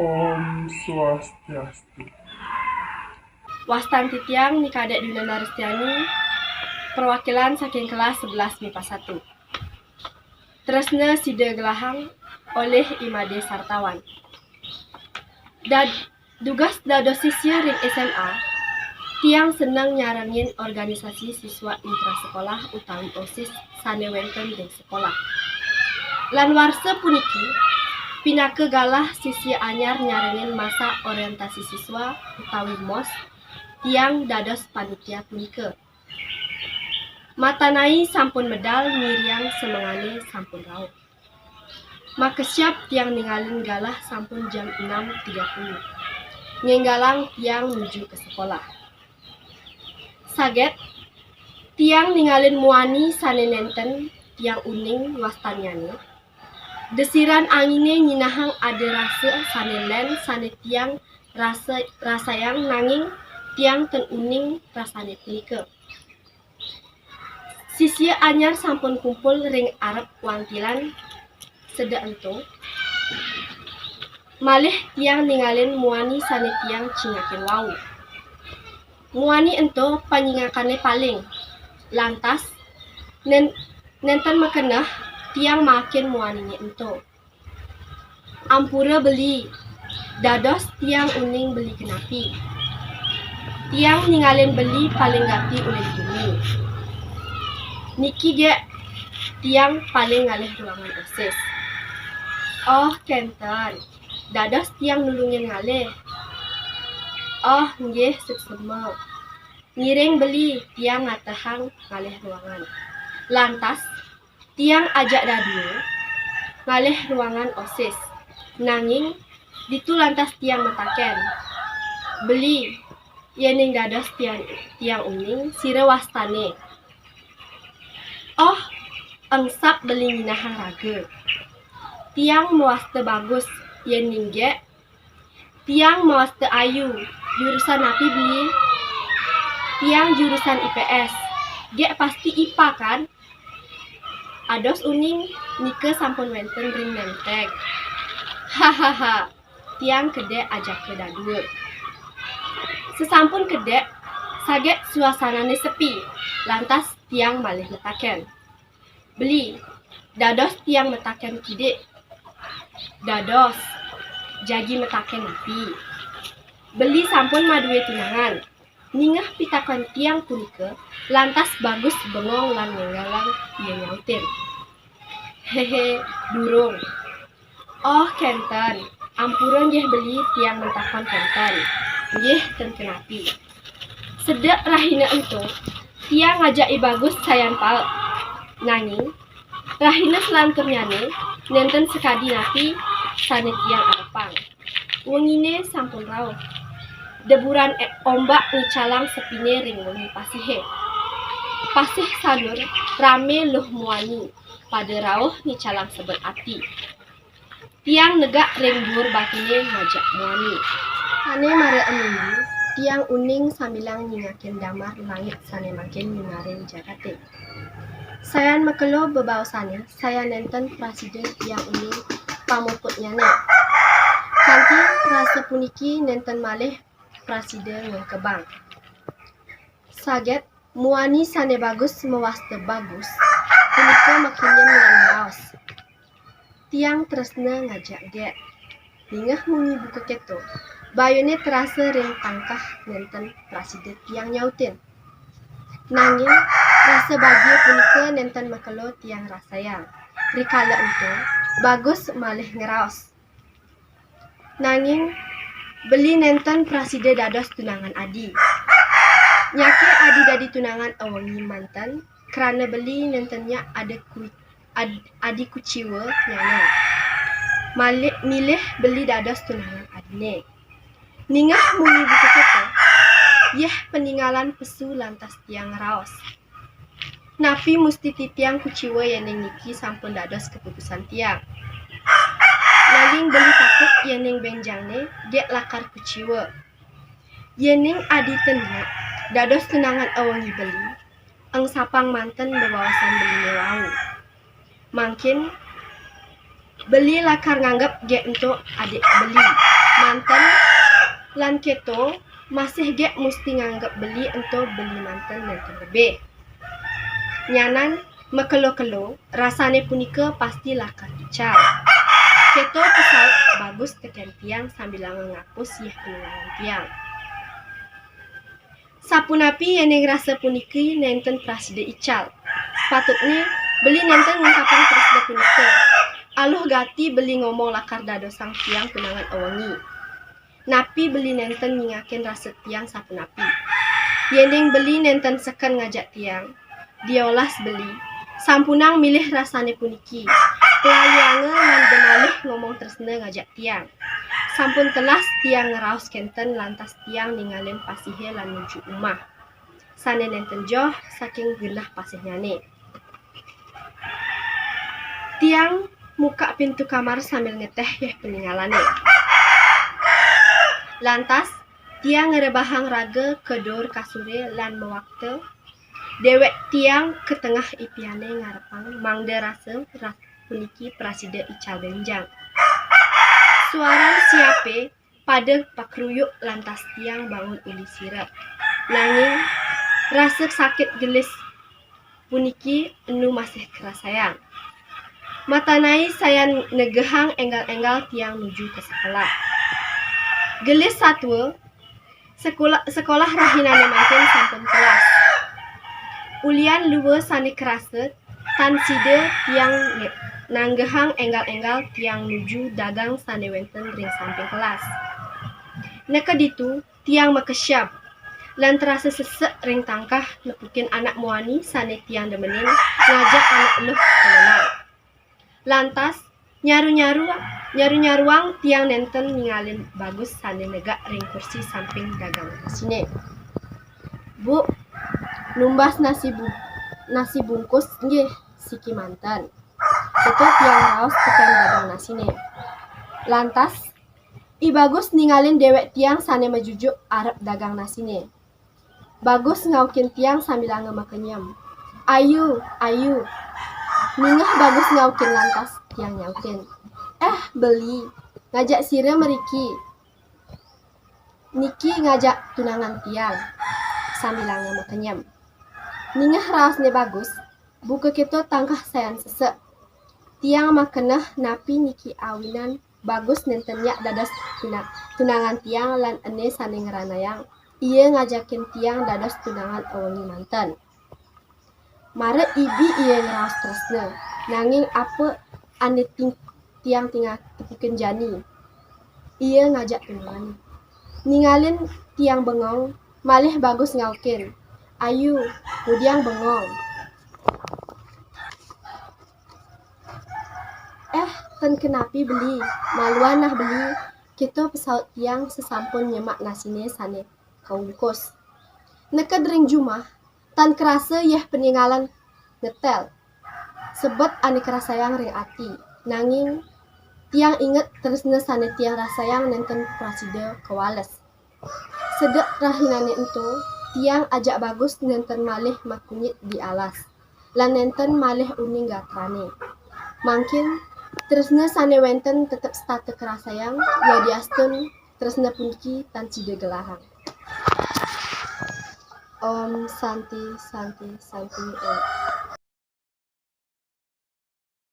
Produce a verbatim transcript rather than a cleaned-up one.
Om Swastiastu. Wastan titiang Ni Kadek Dina Naristiani, perwakilan saking kelas sebelas mipa satu. Tresna Sida Gelahang olih I Made Sartawan. Dad, dugas dados sisya ring S M A, tiang seneng nyarengin organisasi siswa intrasekolah utawi OSIS sane wenten ring sekolah. Lan warsa puniki, pinaka galah sisya anyar nyarengin masa orientasi siswa utawi mos, tiang dados panitia punika. Matanai sampun medal ngiriang semengane sampun rauh. Makesiab tiang ningalin galah sampun jam enam tiga puluh. Ngenggalang tiang nuju ke sekolah. Saget, tiang ningalin muani sane nenten tiang uning wastannyane. Desiran angine nyinahang ada rasa sane len sane tiang rasa, rasayang, nanging tiang ten uning rasane punika. Sisya anyar sampun kumpul ring arep wantilan sedek ento. Malih tiang ningalin muani sane tiang cingakin wau. Muani ento panyingakane paling. Lantas, nen, nenten makeneh tiang maakin muanine ento. Ampura beli, dados tiang uning beli kenapi. Tiang ningalin beli paling gati ulih tuni. Niki gek tiang paling ngalih ruangan OSIS. Oh, kenten. Dados tiang nulungin ngalih. Oh, nggih, suksma. Ngiring beli tiang ngatehang ngalih ruangan. Lantas, tiang ajak dadua ngalih ruangan OSIS. Nanging, ditu lantas tiang mataken, "Beli, yening dados tiang, tiang uning, sira wastane?" "Oh, engsap beli nyinahang raga. Tiang mawasta bagus, yening gek tiang mawasta ayu." "Jurusan napi, beli?" "Tiang jurusan IPS." "Gek pasti IPA, kan?" "Ados uning, nika sampun wenten ring Nemteg." Hahaha. Tiang kedek ajaka dadua. Sesampun kedek, saget suasanane sepi. Lantas tiang malih mataken, "Beli, dados tiang mataken kidik?" "Dados, jagi mataken napi?" "Beli sampun madue tunangan?" Ningeh pitakon tiang punika, lantas Bagus bengong lan ngenggalang ia nyautin, "Hehe, durung." "Oh, kenten. Ampura nggih, beli, tiang matakon kenten. Nggih, ten kenapi." Sedek rahina ento, tiang ngajak I Bagus sayan paek. Nanging, rahina selanturnyane nenten sakadi napi sane tiang arepang. Wengine sampun rauh. Deburan e-, ombak ngicalang sepine ring wengi pasihe. Pasih sanur rame luh muani, pada rauh ngicalang sebet ati. Tiang negak ring duur batine ngajak muani. Sane mara aminggu, tiang uning sambilang nyingakin damar langit sane mangkin nyinarin jagate. Sayan makelo bebaosane, sayan nenten prasida tiang uning pamuputnyane. Kanti rasa puniki nenten malih prasida ngengkebang. Saget, muani sane Bagus mawasta Bagus, punika makinyen lan maos, "Tiang tresna ngajak gek." Ningeh munyi buka keto, bayune terasa ring tangkah nenten prasida tiang nyautin. Nanging, rasa bagia punika nenten makelo tiang rasayang. Rikala ento, Bagus malih ngraos, "Nanging, beli nenten prasida dados tunangan Adi. Nyake Adi dadi tunangan awengi manten, krana beli nenten nyak ada ku-, ad-, Adi kuciwa nyanan. Malih, milih beli dados tunangan Adine." Ningeh munyi buka keto, yeh paningalan pesu lantas tiang ngraos, "Napi musti titiang kuciwa yening niki sampun dados keputusan tiang?" Nanging beli takut yening benjangne gek lakar kuciwa. Yening Adi ten nyak dados tunangan awengi beli, engsapang manten bebaosan beline wau. Mangkin beli lakar nganggep gek ento adik beli. manten, lan keto masih gek musti nganggep beli ento beli manten nenten lebih. Nyanan, makelo-kelo, rasane punika pasti lakar ical. Keto pesaut Bagus teken tiang sambilanga ngapus yeh peningalan tiang. Sapunapi yening rasa puniki nenten prasida ical? Patutne beli nenten ngungkapang prasida punika. Aluh gati beli ngomong lakar dadosang tiang tunangan awengi. Napi beli nenten nyingakin rasa tiang sapunapi? Yening beli nenten seken ngajak tiang, diolas beli, sampunang milih rasane puniki. Pelalianga ngan demalih ngomong tresna ngajak tiang. Sampun telas tiang ngraos kenten lantas tiang ningalin pasihe lan nuju umah. Sane nenten joh saking genah pasihnyane. Tiang mukak pintu kamar sambil ngeteh yeh peningalane. Lantas, tiang ngrebahang raga ka duur kasure lan mawakta dewek tiang ka tengah ipiane ngarepang mangda rasa, rasa puniki prasida ical benjang. Suaran siape pada pakruyuk lantas tiang bangun uli sirep. Nanging rasa sakit gelis puniki enu masih karasayang. Matanai sayan negehang enggal-enggal tiang nuju ka sekolah. Gelis satua, sekolah, sekolah rahinane mangkin sampun telas. Ulian lua sane karasa, tan sida tiang ne-, nanggehang enggal-enggal tiang nuju dagang sane wenten ring samping kelas. Neked ditu, tiang makesiab, lan terasa sesek ring tangkah nepukin anak muani sane tiang demenin ngajak anak eluh ka lelai. Lantas, nyaru-nyaru, nyaru-nyaruang tiang nenten ningalin Bagus sane negak ring kursi samping dagang nasine. "Bu, numbas nasi bu-, nasi bungkus nggih, siki manten." Keto tiang raos teken dagang nasine. Lantas, I Bagus ningalin dewek tiang sane majujuk arep dagang nasine. Bagus ngaukin tiang sambilanga makenyem. "Ayu, ayu." Ningeh Bagus ngaukin lantas tiang nyautin, "Eh, beli, ngajak sira mriki." "Niki ngajak tunangan tiang," sambilanga makenyem. Ningeh raosne Bagus, buka keto tangkah sayan sesek. Tiang makeneh napi niki awinan Bagus nenten nyak dados tuna-, tunangan tiang lan ene sane ngranayang ia ngajakin tiang dados tunangan awengi manten. Mara ibi ia ngraos tresna, nanging apa ane ting-, tiang tingeh tepukin jani, ia ngajak tunangan. Ningalin tiang bengong, malih Bagus ngaukin, "Ayu, ngudiang bengong." "Eh, ten kenapi beli, maluan nah beli," keto pesaut tiang sesampun nyemak nasine sane kaungkus. Neked ring jumah, tan karasa yeh peningalan ngetel sebet ane karasayang ring ati, nanging tiang inget tresna sane tiang rasayang nenten prasida kawales. Sedek rahinane ento, tiang ajak Bagus nenten malih makunyit di alas, lan nenten malih uning gatrane. Mangkin tresna sane wenten tetep setata karasayang, yadiastun tresna puniki tan sida gelahang. Om Santi, Santi, Santi, Om.